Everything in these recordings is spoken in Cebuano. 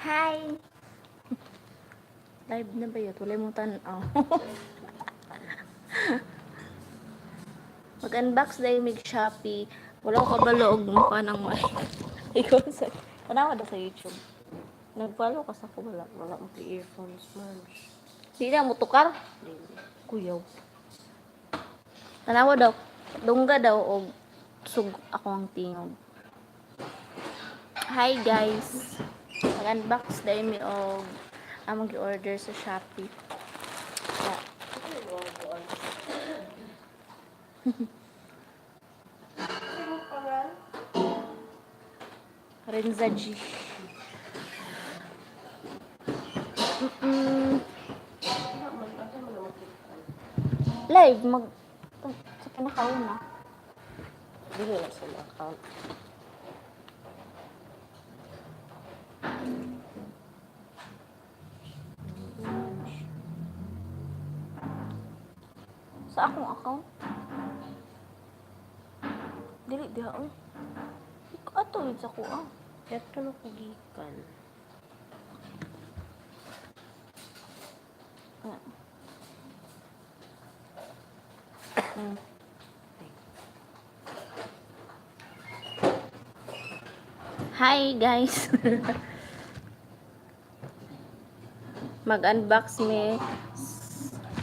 Hi! Live na ba yun? Wala mong tanaw. Mag-unbox dahil mig Shopee. Wala ko kabalo og mukha ng mic. Ikaw sa... Tanawa daw sa YouTube. Nag-follow ka sa ko wala. Wala mo earphones man. Di na mo tukar. Dili. Kuyaw. Tanawa daw. Dungga daw og sug ako ang tingog. Hi guys. Mag-unbox dahil mi og among gi-order sa Shopee. Yeah. Renza G. Mm-mm. Live mag sa pinakauna. Dili na sa mga account. Sa akong account. Dili diha oy. Ikaw ato yun sa kuha. Kaya ka na kugikan. Ah. Hi guys. Mag-unbox mi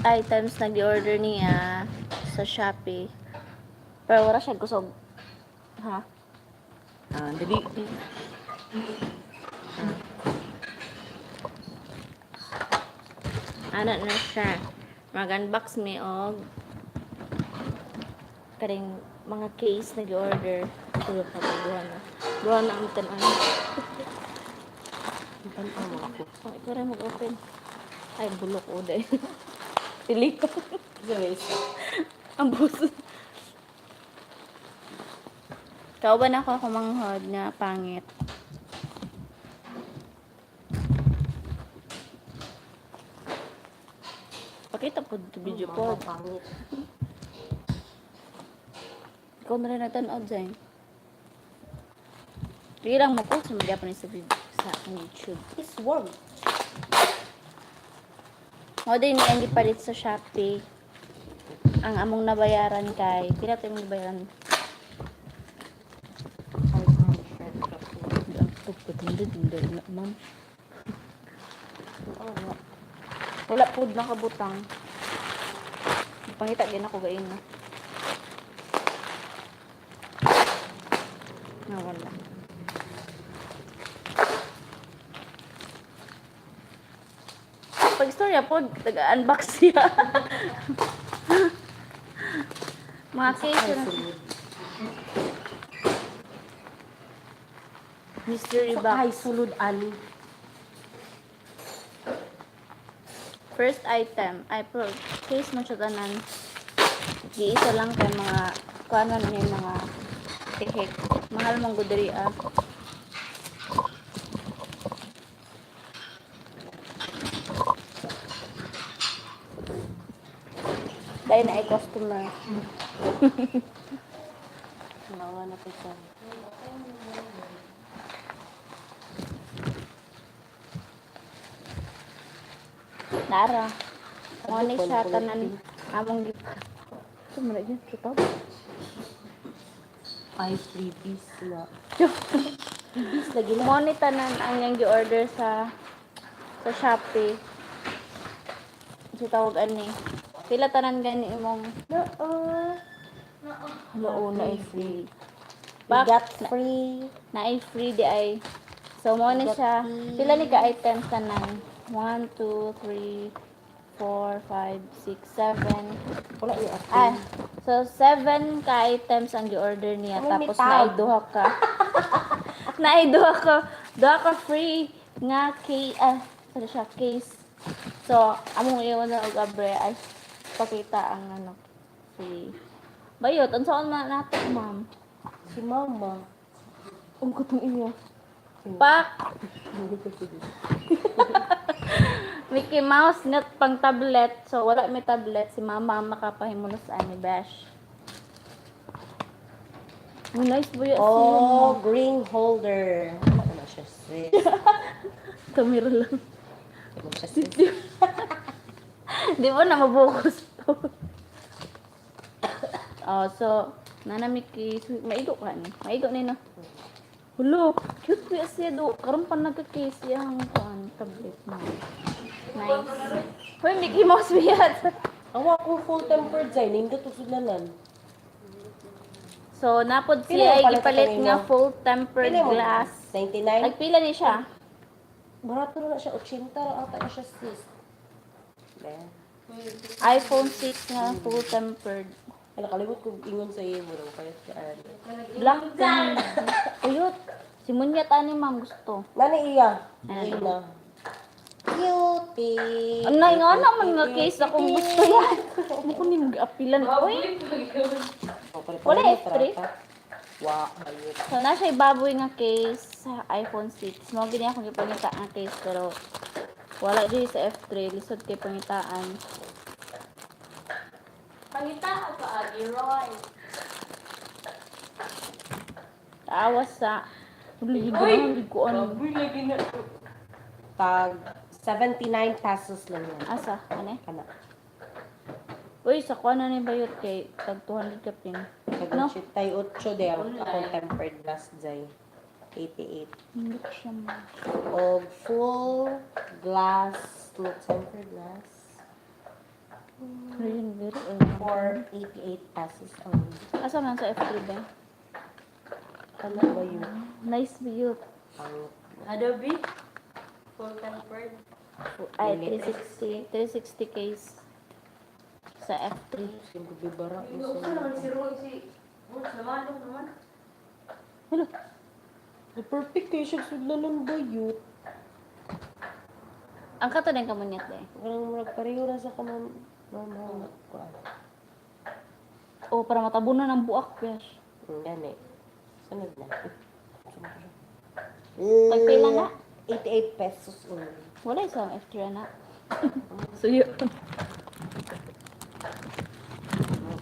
items na gi-order niya sa Shopee. Pero wala siya kusog. Ha? Ah, dali. Ano na siya? Mag-unbox mi og karing mga case na gi-order. Tulo pa ba? Duha na. Duha na ang tanan. Tan-aw mo ako. Oh, ikaw rin mag-open. Ay, bulok o dahil. Pili ko. Guys, Ang buso. Kauban ako kumanghod na pangit. Pakita po video po. Pangit. Ikaw na rin natanaw dyan. Sige lang mag-post mo gyapon sa video sa akong YouTube. It's warm. Mo din ang gipalit sa Shopee. Ang among nabayaran kay pila to imong nabayaran? 500. Ang tugtog hindi na ma'am. Oh, Wala pud nakabutang. Pangita din ako gain na. Nawala. Pag istorya po, taga-unbox siya. Mga case na. Mystery box. Ay, sulod ani. First item, ay pro, case mo siya tanan. Giisa lang kay mga kuanon ni mga tihik. Mahal mong gudri ah. Dahil na ay customer. Nawa na po siya. Nara. Mo ni siya tanan among gipa. Ito mo na dyan, tutaw. Ay, freebies na. Freebies lagi na. Mo ni tanan ang yang gi-order sa Shopee. Sa tawag ani. Pila tanan gani imong Noo. Hello na ay free. We Bak got free. na ay free di ay. So mo ni siya. Pila ni ka items tanan? 1 2 3 4 5 6 7. Wala yung atin. Ah, so 7 ka items ang gi-order niya Ang tapos mitag. naay duha ka. Naay duha ka free nga kay ah, ano siya case. So among iwan na og abre ay pakita ang ano si Bayot, unsaon man nato, ma'am? Si mama. Ang kutong inyo. Pak! Hindi ko sige. Mickey Mouse nga pang tablet. So wala may tablet si mama ang makapahimulos ani besh. Oh, nice boy. Oh, green holder. Ano na siya, sis? Kamera lang. Ano siya, sis? Di mo na mabukus to. Oh, so, nana Mickey, maigo ka ni. Maigo ni no. Hulo, cute po siya do. Karon pa nagka-case yang kuan tablet mo. Nice. Hoy, Mickey Mouse biyat. Ang akong full tempered design, nindot og sudlanan. So, napod Pila siya yung ay palit gipalit kanina? nga full tempered Pila mo? glass. 99? Nagpila ni siya? Barato na siya, 80 ra ata na siya, sis. Be. iPhone 6 nga full tempered. Ay, nakalimot ko ingon sa iyo, bro. Kaya si Ann. Black din. Uyot. Si Munyat ani ma'am gusto. Nani iya? Iya na. Cutie. Ano nga naman nga case akong gusto yan. Mo ko ni mag-apilan. Uy. Wala F3? Wa, ayun. So, na siya baboy nga case sa iPhone 6. Mao gini akong gipangita nga case pero wala diri sa F3, lisod kay pangitaan. Pangita ka pa, Agi Roy. Taawas sa Uy, ko ano. lagi na. Tag 79 pesos lang yan. Asa, ano? Kana. Uy, sa kuha na ni bayot kay tag 200 ka pin. Tag No? 88 de ang akong tempered glass jay. 88. Hindi ko siya ma. Og full glass, no tempered glass. Ayun, very For 88 pesos only. Asa man sa F3 ba? Kana ba yun? Nice view. Pangit. Adobe? Full tempered. Ay, 360. 360 case sa F3. Sino bibara? Usa naman si Roy si Woods naman naman. Hello. Perfect kayo siya sudlanan ba yun? Ang kato din kamunyat eh. Parang murag pareho ra sa kanon. Mama, kuan. Oh, para matabunan ang buak, besh. Gani. Sunod na. Tagpila na? 88 pesos only. Wala isang F3 na. Suyo.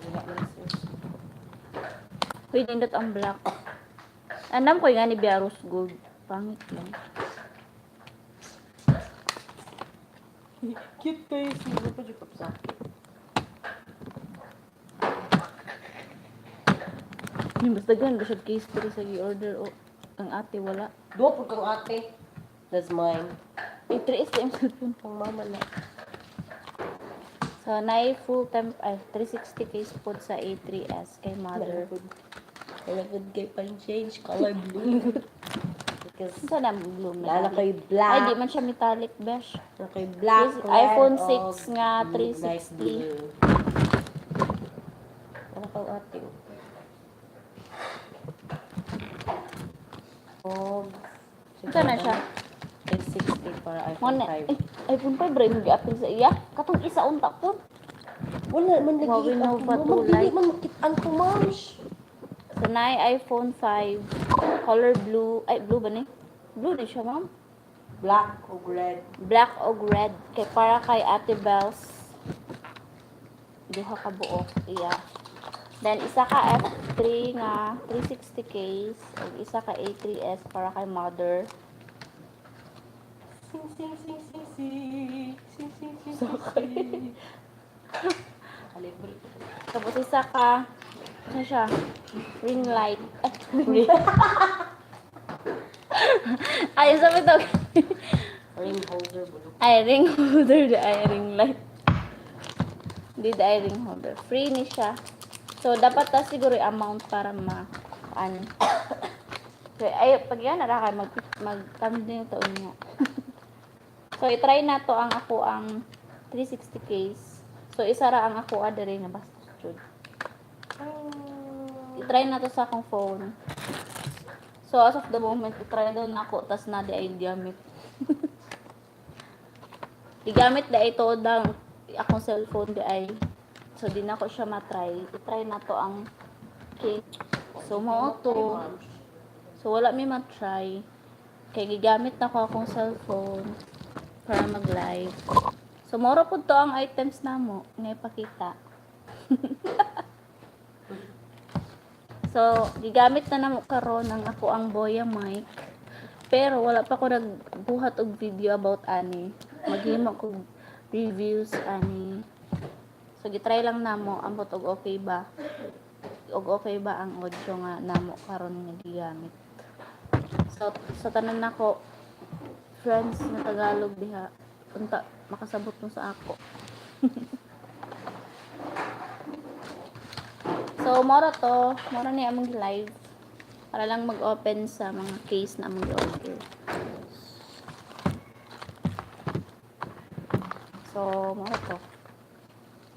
Wala man, sis. Uy, nindot ang black. Anam ko nga ni Biarus Gold. Pangit lang. Cute kayo siya. Pa dyan kapsakit. Yung basta gan, basta case pero sa gi-order o ang ate wala. Duwa po kang ate. That's mine. Eh, 3S yung cellphone. Pang mama na. So, na full temp, ay, 360 case po sa A3s kay mother. Nalagod kay pang change color blue. Because Saan na blue wala na metallic? kayo black. Ay, di man siya metallic, besh. Wala kayo black, This red, iPhone og 6 nga, blue, nice 360. blue. Ano kang ate? Oh, Saan na siya? 360 para iPhone Mo na, 5. eh, iPhone 5 rin, mag-apil sa iya. Katong isa unta po. Wala man lagi. Huawei Ako, Nova ma'am, 2 dili Lite. man makitaan ko, ma'am. So, na iPhone 5, color blue, ay, blue ba ni? Blue ni siya, ma'am. Black o red. Black o red. Kay para kay Ate Bells. Duha ka buok. Iya. Then, isa ka F3 nga 360 case. Ug isa ka A3s para kay mother. Sing, sing, sing, sing, sing. Sing, sing, sing, sing, sing. Kalibre. Tapos isa ka, ano siya? Ring light. Ay, ring Ay, sabi to. Ring holder, bulok. Ay, ring holder. Di ay ring light. Hindi di ay ring holder. Free ni siya. So, dapat ta siguro yung amount para ma, ano. So, ay, pag yan, nara ka, mag thumbnail taon niya. So, itry na to ang ako ang 360 case. So, isa ra ang ako adere nga bastos jud. I-try na to sa akong phone. So, as of the moment, i-try daw na ako, tas na di ay gamit. Igamit na ito dang akong cellphone di ay. So, di na ko siya matry. I-try na to ang case. So, mao to. So, wala mi matry. Kay gigamit na ko akong cellphone. Para mag-live. So, moro po to ang items namo nga ipakita. So, gigamit na namo karon ang ako ang Boya mic. Pero wala pa ko nagbuhat og video about ani. Maghimo ko reviews ani. So, gitry lang namo ambot og okay ba. Og okay ba ang audio nga namo karon nga gigamit. So, sa tanan nako friends na Tagalog diha, unta makasabot mo sa ako. So, moro to, moro ni among live para lang mag-open sa mga case na among order. So, moro to.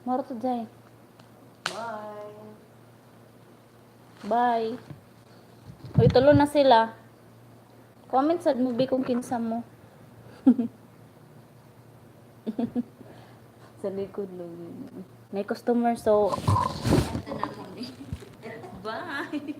Moro to, Jay. Bye. Bye. Uy, tulo na sila. Comment sa movie kung kinsa mo. Sa likod lang. May customer, so bye.